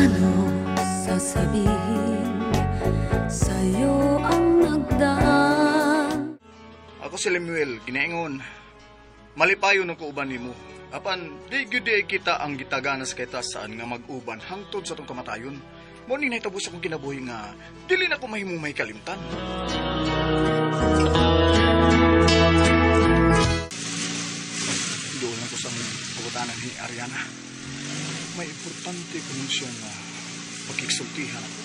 Paano sasabihin sa'yo ang nagdaan? Ako si Lemuel, ginaingon. Malipayo na ko uban nimo. Apan, di gyud di kita ang gitaganas kay saan nga mag-uban hangtod sa tong kamatayon. Mo ni nahitabo sa akong kinabuhi nga dili na ko mahimong may kalimtan. Doon lang ko sa pagutanan ni Ariana. May importante ko nun siya nga pagkiksultihan ako.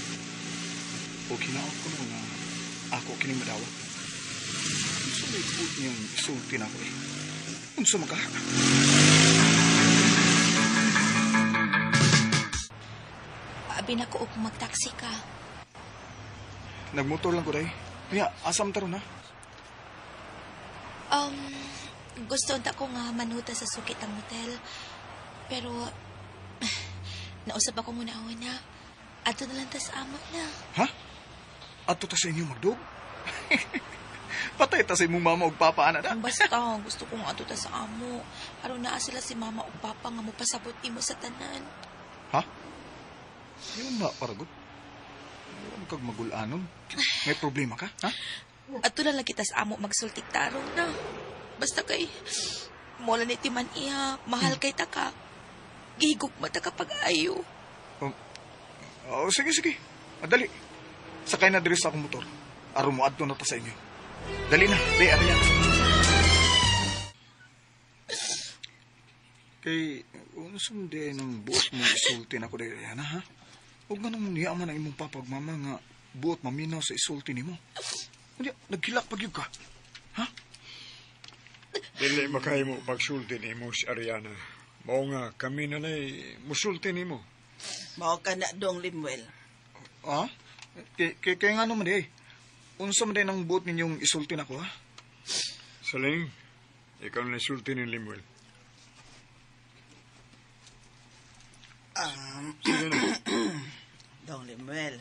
O hinaot ko nun nga ako kining madawat. Unsa may buot niyang isulti na ako eh. Unsa man ka? Abi na ko og magtaksi ka. Nagmotor lang ko day. Kaya, asam taron ha? Gusto unta ko nga manuta sa sukit ang hotel. Pero, nausap ako muna una. Ato na lang ta sa amo na. Ha? Ato ta sa inyo magdog? Patay ta sa imong mama ug papa ana da. Basta, gusto ko nga ato ta sa amo. Aron naa sila si mama ug papa nga mopasabot nimo sa tanan. Ha? Yun na, paragot. Wala kag magulanon. May problema ka, ha? Ato na lang kita sa amo magsultik tarong na. Basta kay, mola ni timan iya, mahal kay ta ka. Gihigop mata kapag ayo. Oh, sige, sige. Madali. Sakay na diri sa akong motor. Aron mo adto na ta sa inyo. Dali na, di Ariana. Kay unsa man di ay nang buot mo isulti na ko di Ariana, ha? Ug nganong niya man ang imong papa ug mama nga buot maminaw sa isulti nimo. Unya, naghilak pa gyud ka. Ha? Dili makahimo pagsulti nimo si Ariana. Mao nga kami na lay musulti nimo. Mao ka na dong Limuel. Ha? Kay kay ngano man di ay? Unsa man di nang buot ninyong isulti nako, ha? Saling, ikaw na isulti ni Limuel. Sige na. Dong Limuel,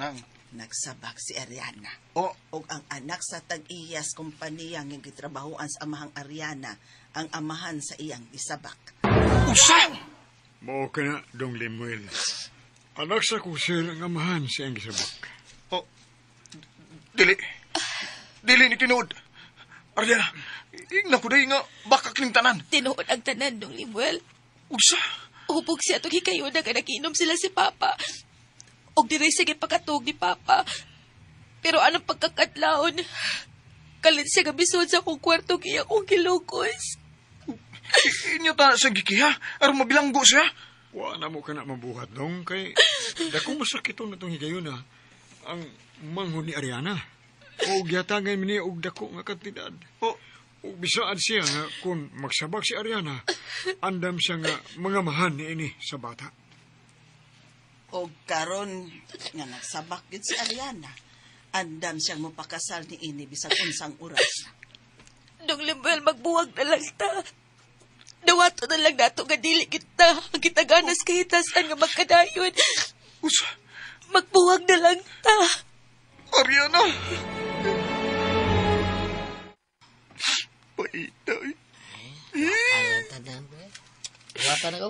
Nang. Nagsabak si Ariana. Oh, Og ang anak sa tag-iyas kompanya nga gitrabahoan sa amahang Ariana, ang amahan sa iyang isabak. Usa! Mao ka na, Dong Limuel. Anak sa kusir ang amahan sa iyang gisabak. Oh, dili. Dili ni tinuod. Ariana, ingna ko day nga bakak ning tanan. Tinuod ang tanan, Dong Limuel. Usa! Hubog siya itong hikayon na nakiinom sila si Papa. Og dire sige pagkatug ni Papa. Pero anong pagkakadlaon? Kalit siya gabisod sa akong kwarto kaya akong gilukos. Inyo ta sa gikiha, aron mabilanggo siya. Wa na mo ka na mabuhat, Dong, kay dako masakit na itong higayon na ang manghod ni Ariana. O gihatagan mi niya og dako nga kantidad. Oh, O bisaan siya nga kung magsabak si Ariana, andam siya nga mga mahan ni ini sa bata. Og karon nga nagsabak gyud si Ariana. Andam siyang mopakasal ni ini bisag unsang oras. Dong Limuel, magbuwag na lang ta. Dawato na lang nato nga dili kita. Ang kitaganas kahitasan nga magkadayon. Usa! Magbuwag na lang ta. Ariana! Paita, eh. Ayaw tanan ba? Duwata na ko.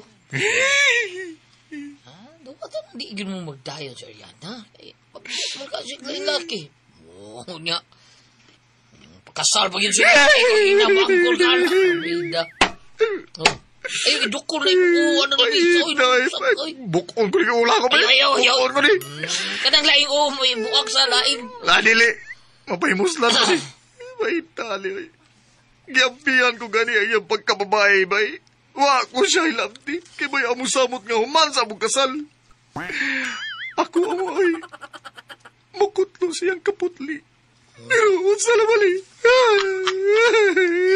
Ha? Duwata na. Di yun mo magdayon sa Ariana. Eh, mabilis mo kasi kay laki. Oh, nya. Pakasal pa yun siya. Ay, inabangkol ka na. Bida. Oh. Ay, idukol na yung uwan na nabisa. Oy, Paita, oy. Bukon ko ni ula ko ba? Ayaw, ayaw, ayaw. Bukon ko ni. Kanang laing uo mo, buak sa laing. La, dili. Mapahimuslan kasi. Paita, li. Giampihan ko gani ang iyang pagkababae, bay. Wa ko siya ilamti. Kay may amusamot nga human sa among kasal. Ako amo ay mukutlo siyang kaputli. Pero unsa na mali?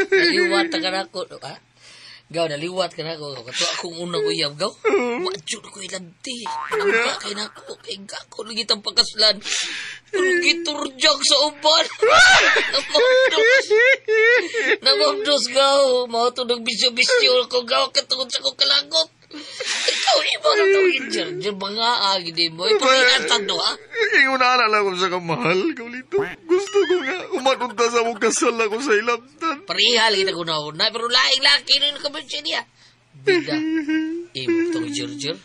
Naliwat ka na ako. Ha? Gaw, naliwat ka na ako. Kato akong unang uyab, gaw. Wadyo na ko ilamti. Nangga kay nako. Kay gako lagi tang pagkaslan. Pero giturjag sa uban. Namabdos. Namabdos, gaw. Mao to nagbisyo-bisyo ko, gaw. Katungod sa kong kalagot. Ikaw, iba na to. Jer, mga agi mo. Ipakingatan do, ha? Inguna na lang ako sa kamahal, Gaulito. Gusto ko nga umanunta sa mong kasal ako sa ilamtan. Parihal kita ko na una, pero laing laki nun ka ba siya niya? Bida. Imo tong Jer-Jer.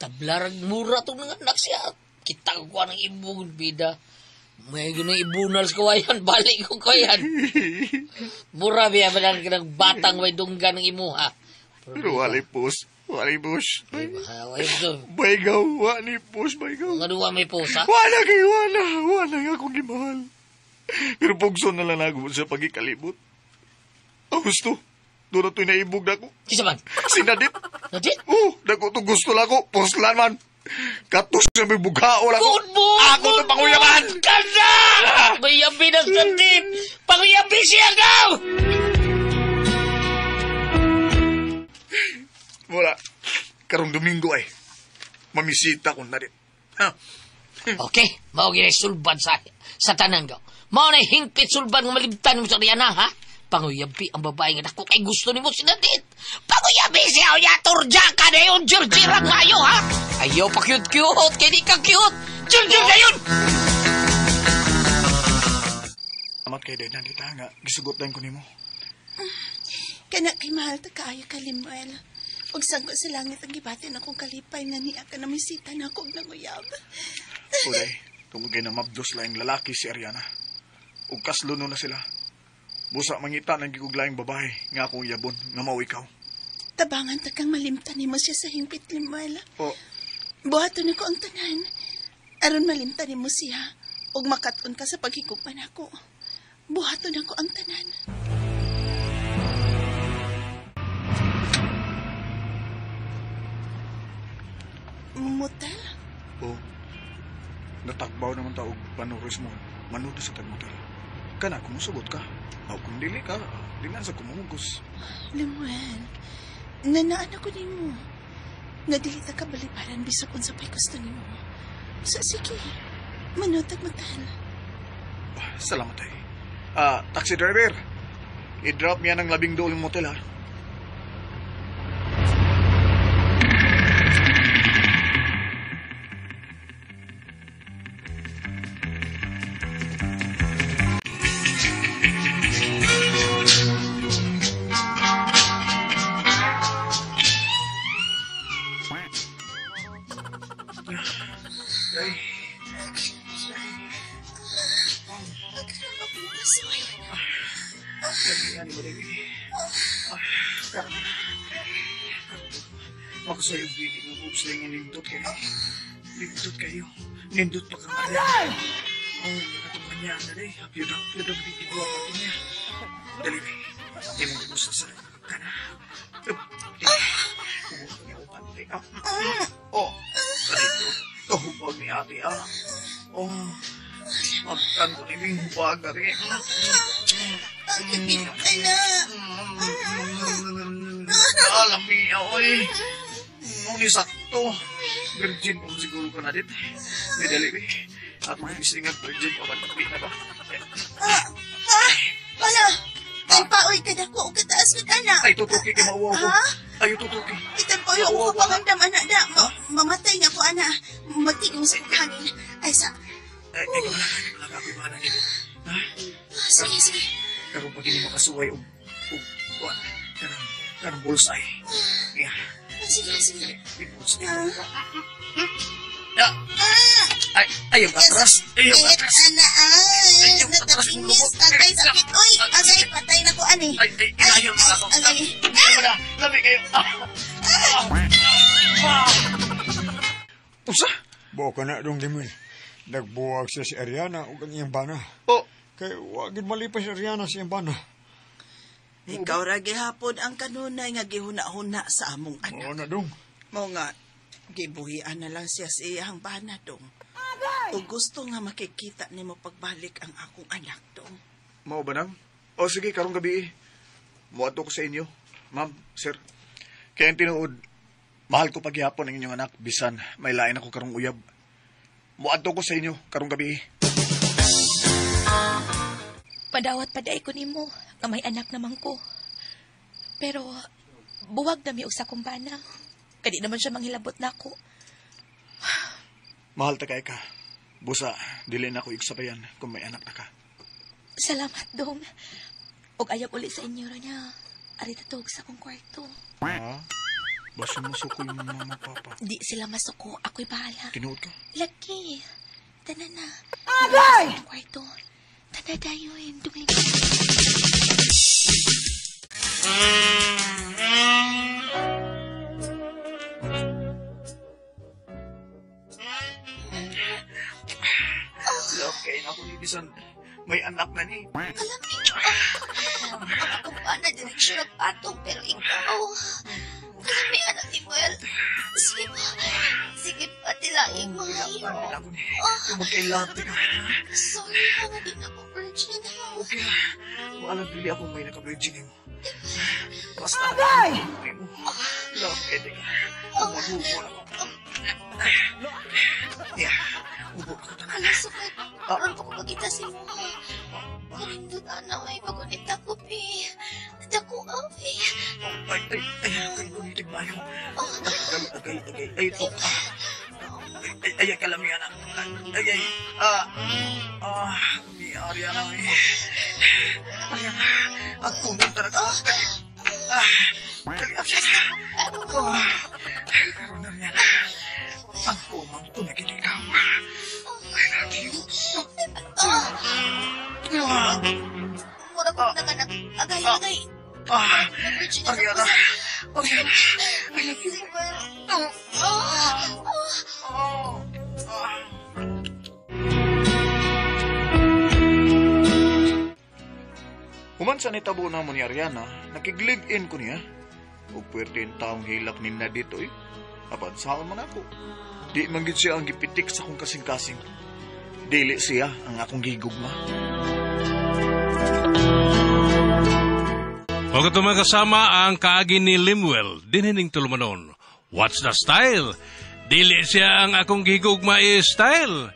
Tablarag mura itong anak siya. Kita ko kuha ng ibon, bida. May ganun ibunal sa kawayan. Balik ko kawayan. Mura biya ba lang ng batang may dunggan ng imuha. Pero walay pos. Walay pos. Ay, Baygaw, wala pos, baygaw. Nga duwa may posa? Wala kay wala. Wala nga akong gimahal. Pero pugso na lang ako sa pagikalibot. Ang gusto. Doon na ito'y naibog na ako. Kisa man? Sinadit. Nadit? Oh, dako to gusto lang ako. Poslan man. Katos na may bughao lang ako. Good boy! Ako to panguyaman! Kanda! Panguyabi ng sandip! Panguyabi siya, gaw! Wala. Karong Domingo ay. Mamisita ko na rin. Ha? Okay, mao gini sulban sa tanan gaw. Mao na hingpit sulban nga malibtan mo sa Rihanna, ha? Panguyabi ang babae nga dako kay gusto nimo si Nadit. Panguyabi siya o yaturja ka na yun, jirjira kayo, ha? Ayaw pa cute-cute, kay di ka cute. Jirjir na yun! Amat kay Dayna dita nga gisugot lang ko nimo. Kana kay mahal ta kaayo ka, Limuel. Ug sangko sa langit ang gibatin akong kalipay nga niya ka namisita na ako og nanguyab. Uday, tungod kay namabdos laing lalaki si Ariana. Ug kasluno na sila. Busa mangita ng giguglaing babae nga akong yabon nga mao ikaw. Tabangan ta kang malimtan nimo siya sa hingpit, Limuel. O, Buhaton nako ang tanan. Aron malimtan nimo siya ug makat-on ka sa paghigugma nako. Buhaton nako ang tanan. Motel? o. Natagbaw naman ta og panuris mo. Manudo sa tagmotel. Kana kung musugot ka. O kung dili ka, di na sa kumumugos. Lemuel, nanaan ako nimo. Nga dili ta ka balibaran bisag unsa pa'y gusto nimo. So sige, manutag motel. Salamat ay. Taxi driver. I-drop niya ng 12 yung motel ha. Ako sa'yo, baby, nga boobs lang yung nindot kayo. Nindot kayo. Nindot pa kang kaya. Oh, nakatuman niya. Dali, hapyo daw, bibigwa pa ito niya. Dali, di mo gusto sa kana. Oh, dali, kahubag ni ate, ah. Oh, magtan ko ni hubag na rin. Ay na. Alam niya, oy. Nung sakto. Virgin po siguro ka na dit. May dali, eh. At mga gising at virgin pa ba? Na ba? Wala. Ay, paoy ka na ko. Kataas ka na. Ay, tutuki kay mauwaw ko. Ha? Ay, tutuki. Itan po yung ko pangandam, anak na. Mamatay nga ko, ana. Magtigong sa hangin. Ay, sa... Ay, ay, wala ka. Wala ka. Ako'y bahala nito. Ha? Sige, sige. Karon pag hindi makasuway og kanang bullseye. Yeah. Sige, sige. Bullseye. Ay, ayaw atras. Ayaw atras. Ana, ay. Ayaw atras mong Natapinis. Agay, sakit. Uy, agay, patay na ko, ani. Ay, ay, inayaw na ako. Agay. Ayaw na. Labi kayo. Usa? Buo ka na dong, Limuel. Nagbuwag siya si Ariana ug ang iyang bana. Oh, Kay wagid malipas si Ariana sa iyang bana. Ikaw ra gihapon ang kanunay nga gihuna-huna sa among anak. Oo na dong. Mo nga, gibuhian na lang siya sa iyang bana dong. O gusto nga makikita nimo pagbalik ang akong anak dong. Mao ba nang? O sige, karong gabi eh. Muadto ko sa inyo. Ma'am, sir. Kaya ang tinuod, mahal ko paghihapon ang inyong anak, bisan may lain ako karong uyab. Muadto ko sa inyo karong gabi eh. Padawat paday ko nimo nga may anak naman ko. Pero buwag na mi og sa kumbana. Kadi naman siya manghilabot nako. Mahal ta kay ka. Busa, dili na ako igsabayan kung may anak na ka. Salamat dong. Og ayaw uli sa inyo ra niya. Ari tatog sa akong kwarto. Ha? Basta masuko yung mama, papa. Di sila masuko. Ako'y bahala. Tinuod ka? Laki. Tana na. Agay! Kwarto. Tana dayon. Dungay. Love, kaya na ako ni bisan may anak na ni. Alam niyo, ako pa na direksyon ang patong, pero ikaw, alam mo anak ni Muel. Sige pa, sige pa, tilaing mo. Ako ni. Magkailangan ka. Sorry, nga di na ako virgin. Okay. Wala dili ako may naka-virgin mo. Basta. Agay! Love, pwede ka. Maghubo na ako. Yeah. Ubo ako tanan. Ala, sakit. Karon pa ko makita si mo. Kanindot, ana, ay, magunita ko, pi. Dako, pi. Ay, ay, ay, kay kulitig mayo. Ay, ay, ay, ay, ito. Ay, ay, ay, kalamian na. Ay, ay, ni Ariana, ay. Ariana, ang kumong talaga. Dali, karon na, Ariana. Ang kumang ko na ikaw. I love you. Mura ko na kanak. Agay, agay. Ariana, Ariana, I love you. Human sa nitabo na mo ni Ariana, nakig-live-in ko niya. Ug pwerte yung taong hilak ni na dito eh. Apan saon man ako. Di man gid siya ang gipitik sa akong kasing-kasing. Dili siya ang akong gigugma. O ito mga kasama ang kaagi ni Limuel, dinhining tulumanon. What's the style? Dili siya ang akong gigugma style.